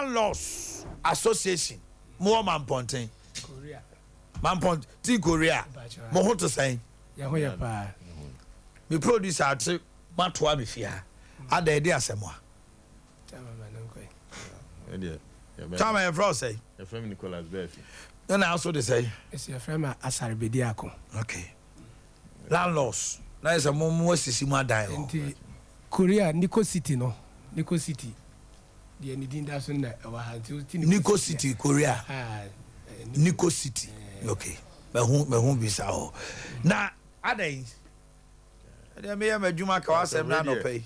Landlords Association mo wɔ Mampɔnten. Korea. Mampɔnten Korea. Mo ho te sɛn? Yɛn ho yɛ paa. Me producer ate matoa me fie ha. Ada ɛde asɛm a. Chairman yɛfrɛ wo sɛn? Yɛfrɛ me Nicholas Bɛɛfi. Ɛna aso de sɛn? Ɛsɛ yɛfrɛ me Asare Bediako. Okay. Landlords na yɛ sɛ mo mo asisi mo adan hɔ. Nti Korea Nico City no Nico City deɛ ne din da so na ɛwɔ ha nti wote Nico City Korea Nico City okay mahu mahu bi saa hɔ na adɛn ɛdeɛ meyɛ m'adwuma ka w'asɛm no anɔpa yi.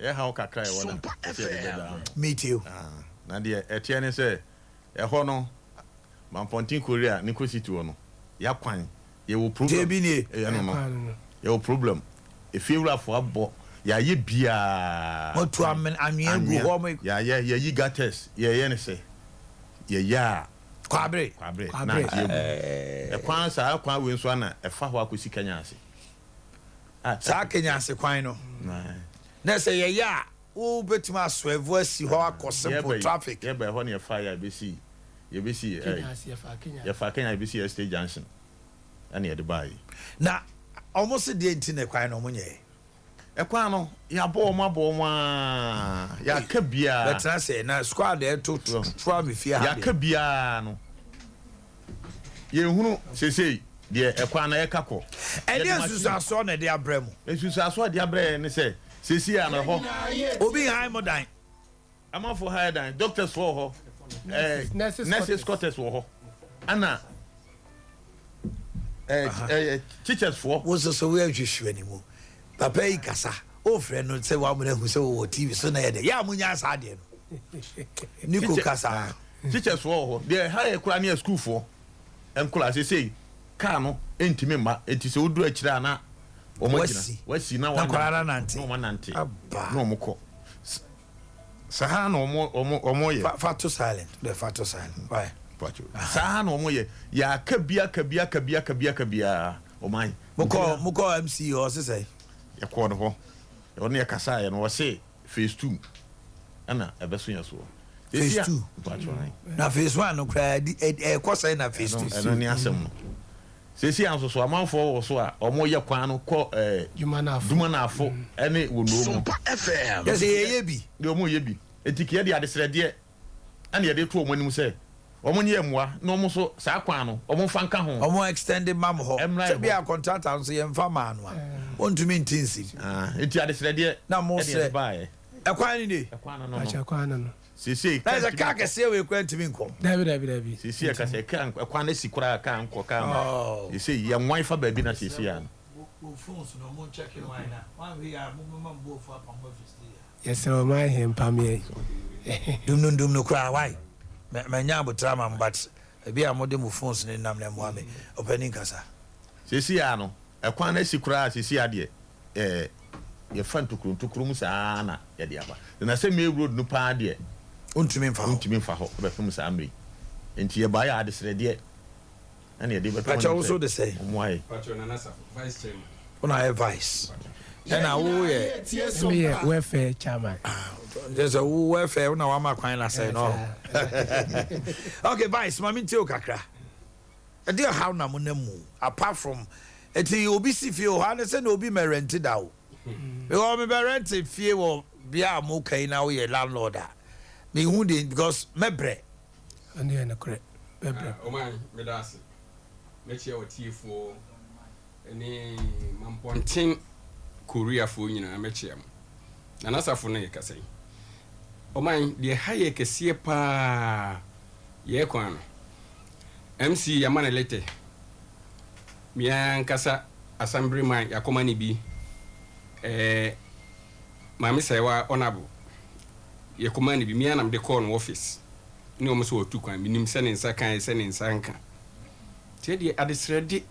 Yɛ haw kakra ɛwɔ na ɛsɛ yɛde bɛda. Metie o. Na deɛ ɛteɛ ne sɛ ɛhɔ no Mampɔnten Korea Nico City hɔ no yakwan Yɛwɔ problem. Deɛ bi nie. Ɛyɛ no no. Yɛwɔ problem. Efiewurafoɔ abɔ. Yɛayɛ biaa. Moatu amen anwea agu hɔ. Anwea. Yɛayɛ. Yɛayi gutters. Yɛyɛ no sɛ. Yɛyɛ a. Kwabre. Kwabre. Na agye agu. Ɛkwan saa kwan wei nso ana ɛfa hɔ akɔsi Kenya ase. A. Saa Kenya ase kwan no. Na sɛ yɛyɛ a wobɛtumi aswerve asi hɔ akɔ simple traffic. Yɛba ɛhɔ na yɛfa yɛ a yɛbɛsi. Yɛbɛsi ɛɛ. Yɛfa Kenya yɛbɛsi Estate Junction. Ɛna yɛde baa yi. Na ɔmo se deɛ nti na ɛkwan no ɔmo nyɛɛ. Ɛkwan no yɛabɔ wɔn abɔ wɔn aa yɛaka biaa. Bɛtena ase na squad ɛto toa me fie ha deɛ. Yɛaka biaa no yɛnhunu sesei deɛ ɛkwan no ɛka kɔ. Ɛdeɛn nsusuasoɔ na ɛde abrɛ mo? Nsusuasoɔ a ɛde abrɛ yɛn ne sɛ sesei a no ɛhɔ. Obi nhan mo dan. Amanfoɔ ha yɛ dan, doctors foɔ wɔ hɔ, ɛɛ nurses quarters wɔ hɔ, ɛna ɛɛ ɛɛ teachers foɔ. Wo nso so woyɛ nhwehwɛnimu. Papa yi kasa, wofrɛ no sɛ wamena hu sɛ wowɔ TV so na yɛ dɛ. Yɛ a munya saa adeɛ no. Niko kasa. Teachers foɔ wɔ hɔ. Deɛ ɛha yɛ koraa ne yɛ school foɔ nkɔla sesei car no ntumi mma eti sɛ woduru akyire a na wɔn agyina wasi na wɔn anante na wɔn anante na wɔn kɔ. Saa na wɔn wɔn wɔn yɛ. Fa fa to silent dɛ fa to silent why. Saa na wɔn yɛ yɛ aka bi aka bi aka bi aka bi aka biara wɔn ayɛ. Mo kɔ mo kɔ MC hɔ ɔse sɛn. Yɛ kɔɔ ne hɔ ɔne yɛ kasa yɛ no ɔse phase 2 ɛna ɛbɛso yɛ soɔ. Phase 2 na phase 1 no koraa ɛkɔ sɛn na phase 2. Ɛno ne asɛm no. Seesei ara nso so, amanfoɔ wɔ so a wɔyɛ kwan no kɔ ɛɛ Dumanafo ne Wonoo mu. Kyerɛ sɛ yɛyɛ bi. Deɛ wɔyɛ bi. Enti ka yɛde adesrɛdeɛ na yɛde reto wɔn anim sɛ wɔnyɛ mmoa na wɔn nso saa kwan no wɔmfa nka ho. Wɔn extend mma mo hɔ. Ɛmmra yɛn Sɛ bia hɔ. contractor nso yɛmfa mmaa no a, wɔntumi nte nsim. Ah, enti adesrɛdeɛ Na na mosrɛ. yɛde baeɛ. Ɛkwan no nie. Ɛkwan no no no. Akyɛ kwan no no. Seesei Na kaa sɛ ntumi kaa nkɔ. kɛseɛ wei koraa ntumi nkɔ. Dabi dabi dabi. Seesei ɛka sɛ kaa ɛkwan no asi koraa kaa nkɔ kaa mma. Oh. Seesei yɛnwan fa baabi na seesei ano. Mo phones no mo nkyɛke wan na wanhwɛ yie a mo bɛma mo bo afu apam mo afiri studio ha. Yɛsrɛ wo ma yɛn mpam yɛn. Dum no ndum no koraa why manya aboterɛ ama mo but baabi a mode mo phones no nenam no ɛmmoa me. Ɔpanin kasa. Seesei ano ɛkwan no asi koraa seesei adeɛ ɛɛ yɛfa ntokuro ntokuro mu saa ara na yɛde aba. Na sɛ main road no paa deɛ. Wontumi mfa hɔ. Wontumi mfa hɔ bɛpem saa mmerɛ yi. Nti yɛbaeɛ a adesrɛdeɛ ɛna yɛde bɛto Pakyɛ wɔn wo anim nso sɛ de sɛn? wɔmmoa yɛn. Pakyɛ Nana Safo, Vice Chairman. Wo na ayɛ vice. Ɛna wo yɛ. Me yɛ welfare chairman. Ah, kyerɛ sɛ wo welfare wo na wama kwan na sɛn no. Okay, vice, ma me ntie wo kakra. Ɛdeɛ ɔhaw na mo nam mu apart from ɛti obi si fie wɔ hɔ ane sɛ na obi mɛ rɛnte da o because me bɛ rɛnte fie wɔ bea a mo ka yi na woyɛ landlord a me hu de because mɛ brɛ. Ɛno yɛ nokorɛ bɛ brɛ. Ɔman meda ase mɛkyia ɔtiefoɔ ne mampɔnten Koreafoɔ nyinaa mɛkyia mo Nana Safo ne kasa yi ɔman deɛ ɛha yɛ kɛseɛ paa yɛ kwan no MC yɛama no lɛtɛ, me ankasa Assemblyman yɛakɔma no bi, eh, Maame Sɛɛwa Honourable yɛkɔma no bi, me ara na mede kɔɔ no office, ne wɔn sɛ wɔtu kwan, menim sɛ ne nsa kae sɛ ne nsa nka. Nti ɛdeɛ adesrɛde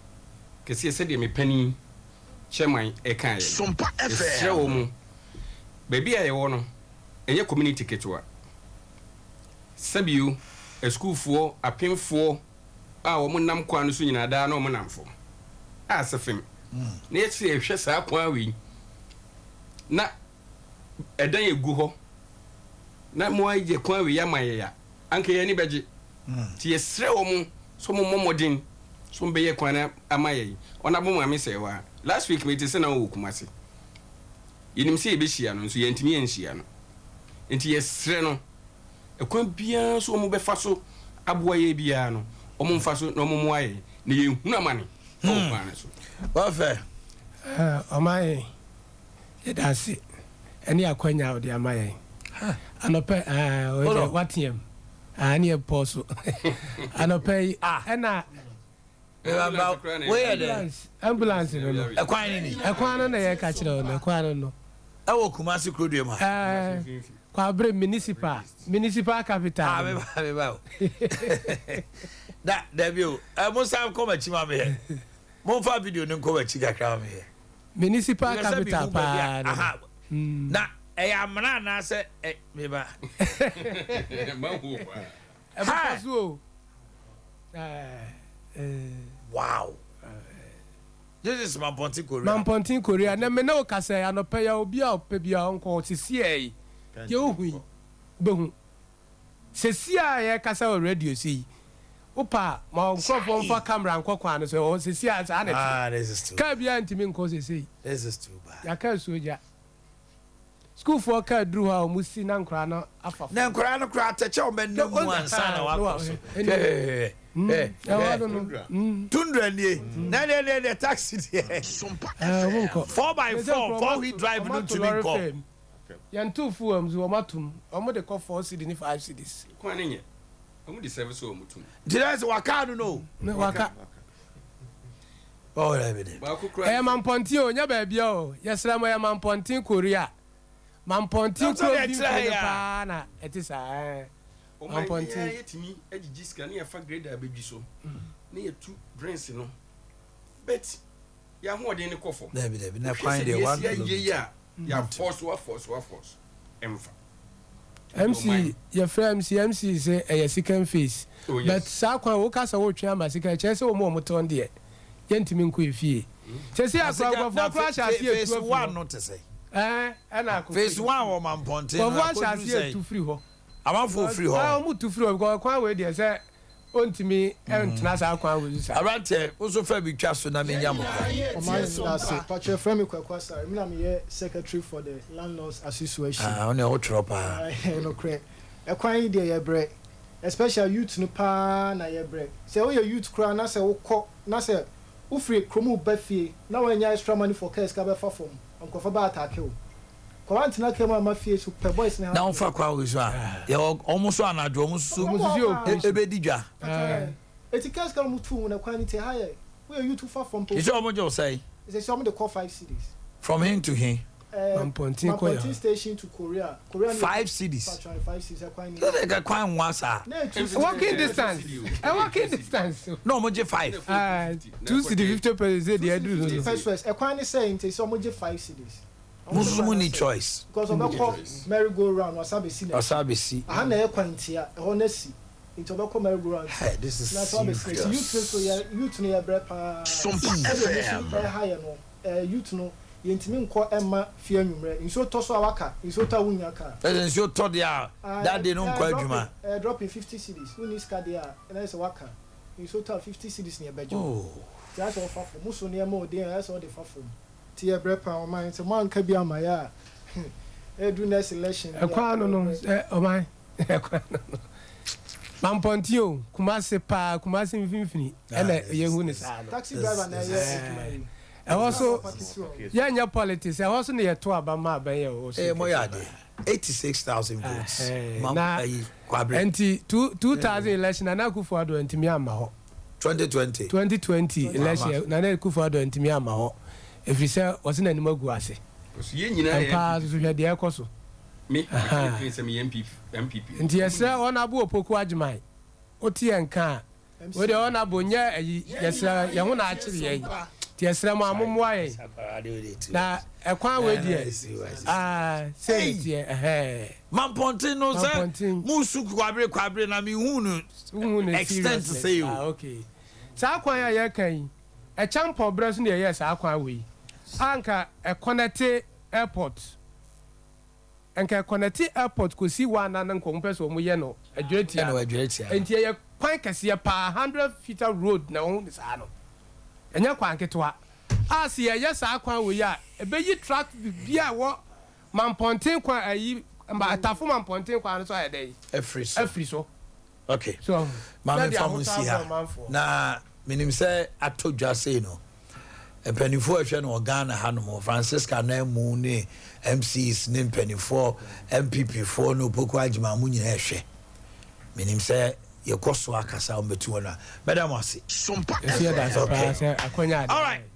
kɛseɛ sɛdeɛ me panin chairman ɛkaeɛ no, yɛsrɛ wɔn, baabi a yɛwɔ no, ɛnyɛ community ketewa. Sɛbio, asukuufoɔ apemfoɔ a wɔnam kwan no so nyinaa daa na wɔnam fam a sɛ fem na yɛsɛ yɛhwɛ saa kwan wei na ɛdan egu hɔ. na moayɛ kwan wei ama yɛn a, anka yɛn ani bɛgye. Nti yɛsrɛ wɔn sɛ wɔmmɔ mmɔden sɛ wɔbɛyɛ kwan no ama yɛn. Ɔnabo Maame Sɛɛwaa, last week mete sɛ na ɔwɔ Kumasi. Yɛnim sɛ yɛbɛhyia no nso yɛantumi anhyia no. Nti yɛsrɛ no, ɛkwan biara so wɔbɛfa so aboa yɛn biara no, wɔmfa so na wɔmmoa yɛn na yɛnhunu amane wɔ kwan no so. Wafɛ. Ɔman yɛn. Yɛda ase ɛne akwanya a wode ama yɛn anɔpɛ ɛɛ wateam ɛɛ ne yɛ pɔɔ so anɔpɛ yi ɛna ambulance ambulance no no ɛkwan no ni ɛkwan no na yɛka kyerɛ wo no ɛkwan no no ɛwɔ Kumasi kurodua mu ha ɛɛ Kwabre municipal municipal capital ah meba meba o da dabi o ɛ mo san kɔ m'akyi ma meyɛ mo nfa video no nkɔ m'akyi kakra ma meyɛ. Municipal capital paa no no. Na ɛyɛ amena anaasɛ ɛ me ba. Ɛbɛkɔ so o. Wow. This is Mampɔnten Korea. Mampɔnten Korea. Na me ne wo kasa yi anɔpa yi a obi a ɔpɛ bi a ɔnkɔ hɔ sesiɛ yi. Deɛ wohu yi wobɛhu. Sesie a yɛrekasa wɔ radio so yi, wopɛ a, ma wo nkurɔfoɔ mfa camera nkɔ kwan no so, ɛwɔ hɔ sesie a saa na ɛteɛ. Kaa biara ntumi nkɔ sesei. Yɛaka asuogya. Sukuufoɔ kaa duru hɔ a wɔsi na nkwadaa no afa fam. Na nkwadaa no koraa atɛkyɛ wɔn bɛnam mu ansa na wɔakɔ so. Hwɛ hwɛ hwɛ. Tundra nie. Na deɛ deɛ deɛ taxi deɛ. 4x4, 4 wheel drive no ntumi nkɔ. Yɛn too fuel nso wɔn atom wɔn de kɔ 4 cedi ne 5 cedis. Kwan no nyɛ wɔn de service wɔn tom. Nti na sɛ waka no no. Ne waka. Oh, dabi dabi. Baako kura. Ɛyɛ mampɔnten o nyɛ baabia o yɛsrɛ mo ɛyɛ mampɔnten Korea mampɔnten kuro mfimfini no paa na ɛte saa ɛɛ mampɔnten. Ɔman yɛ yɛtumi agyigyi sika ne yɛfa grader abɛdwi so ne yɛtu drinks no but yɛn ahoɔden no kɔ fam. Dabi dabi na kwan deɛ 1 kilometer. Wohwɛ sɛ deɛ yɛasi ayɛ yi a yɛafɔɔso afɔɔso afɔɔso ɛmfa. MC yɛfrɛ MC MC sɛ ɛyɛ second phase Oh, yes. but saa kwan wo ka sɛ wotwe ama sika ɛkyerɛ sɛ wɔn a wɔtɔn deɛ yɛntumi nkɔ efie sɛsɛ Na akora sika na nkurɔfoɔ koraa hyɛ aseɛ phase etu afiri one hɔ no te sɛ. ɛɛ ɛna akɔ Phase 1 wɔ Mampɔnten no nkurɔfoɔ ahyɛ akɔduru aseɛ sɛn? etu firi hɔ Amanfoɔ firi hɔ. Ah, wɔn tu firi hɔ because kwan wei deɛ sɛ Ontumi ntena saa kwan wei so saa. Aberanteɛ, wo nso fa bi twa so na menya mo kwan. Ɔman meda ase. Pakyɛ yɛfrɛ me Kwaku Asare, me na meyɛ secretary for the landlords association. Ah, wo deɛ wotwerɛ paa. Ɛyɛ nokorɛ. Ɛkwan yi deɛ yɛbrɛ. Especially youth no paa na yɛbrɛ. Sɛ woyɛ youth koraa na sɛ wokɔ na sɛ wofiri kurom reba fie na woannya extra money for car sika bɛfa fam, nkurɔfoɔ bɛ attack wo. Kɔ wantena car mu amma fie so pɛ boys no Na ha. wofa kwan wei so a, yɛwɔ wɔn nso anadwo wɔn nso Wɔn nso yɛ operation. bɛdi dwa. Eti car sika na wɔn tu ho na kwan no ti ɛha yɛ woyɛ youth fa fam pɛ. Sɛ wɔn gye wo sɛn? Sɛ sɛ wɔn de kɔ 5 cedis. From he to he? Mampɔnten kɔ yɛ Mampɔnten station to Korea. Korea 5 cedis. Patron 5 cedis ɛkwan ni. Sɛ ɛka kwan nwa saa. Na etu Walking distance. Ɛ walking distance. Na wɔn gye 5. Ah, 2 cedi 50 pesewas deɛ aduru no no. Pesewas ɛkwan ni sɛ nti sɛ wɔn gye 5 cedis. Mo nso mo ni choice. Because ɔbɛkɔ merry go round wasa besi na. Wasa besi. Aha na ɛyɛ kwan tia ɛhɔ na si nti ɔbɛkɔ merry go round. Hey, this is na sɛ wabɛsi na youth no so yɛ youth no yɛ brɛ paa. Sɛdeɛ mo si ɛha yɛ no ɛɛ youth no yɛntumi nkɔ ɛma fie anwummerɛ nsuo tɔ so a waka nsuo tɔ a wonya kaa. Ɛsɛ nsuo tɔ deɛ a that day no nkɔ adwuma. Ɛɛ dropping 50 cedis wonni sika deɛ a ɛna sɛ waka nsuo tɔ a 50 cedis na ɛbɛgye wo nti ayɛ sɛ ɔfa fam mo so nneɛma ɔden a ayɛ sɛ ɔde fa fam. Nti yɛ brɛ paa ɔman sɛ mo anka bi ama yɛ a ɛdu next election deɛ a Ɛkwan no no yɛ brɛ. ɛ ɔman ɛkwan no no Mampɔnten o Kumase paa Kumase mfimfini ɛna yɛhu ne saa no. Taxi driver na ɛyɛ adwuma yi. Ɛhɔ so yɛnyɛ politics ɛhɔ so na yɛto aba ma aban yɛ wɔ so. Ɛyɛ mo yɛ adeɛ 86,000 votes. Na nti 2000 election Nana Akufo-Addo ntumi amma hɔ. 2020. 2020 election Nana Akufo-Addo ntumi amma hɔ ɛfiri sɛ ɔsɛ n'anim agu ase. Mpaa soso hwɛ deɛ ɛkɔ so. Nti yɛsrɛ Honourable Opoku Agyemang wote yɛn nka a wei deɛ Honourable nyɛ ayi yɛsrɛ yɛn ho na akyere yɛn nti yɛsrɛ mo a mommoa yɛn na ɛkwan wei deɛ aa sei na ɛteɛ ɛhɛɛ. Mampɔnten no sɛ musu kwabere kwabere na mehu no extent sɛ o. Okay. Saa kwan a yɛka yi ɛkyampɔn berɛ so na yɛyɛɛ saa kwan wei a nka ɛconnecte airport. Nka ɛkɔnɛte airport kɔsi hɔ a na na nka wɔn pɛ sɛ wɔn yɛ no Adwiratia no. Nti ɛyɛ kwan kɛseɛ paa, hundred feter road na wɔn no saa no. Ɛnyɛ kwan ketewa. A sɛ yɛyɛ saa kwan wei a, ɛbɛyi traffic biara a ɛwɔ Mampɔnten kwan ayi, Atafo Mampɔnten kwan no so ayɛ dɛn? Afiri so. Afiri so. Ok. So ahu. Ma Na memfa de mo ahotɔ nsi abrɛ ha. ɔmanfoɔ. Na menim sɛ atɔ dwa sei no, mpanimfoɔ a ɛhwɛ no wɔ Ghana hanom, Francisca ananmu ne MCs ne mpanimfoɔ, NPP foɔ ne Opoku Agyemang, mo nyinaa ɛhwɛ. Menim sɛ yɛkɔ so akasa, wɔbɛtu wɔn a. Mɛda mo ase. Yɛso yɛda ase paa Okay. sɛ akwanya a de All ama right. yɛn.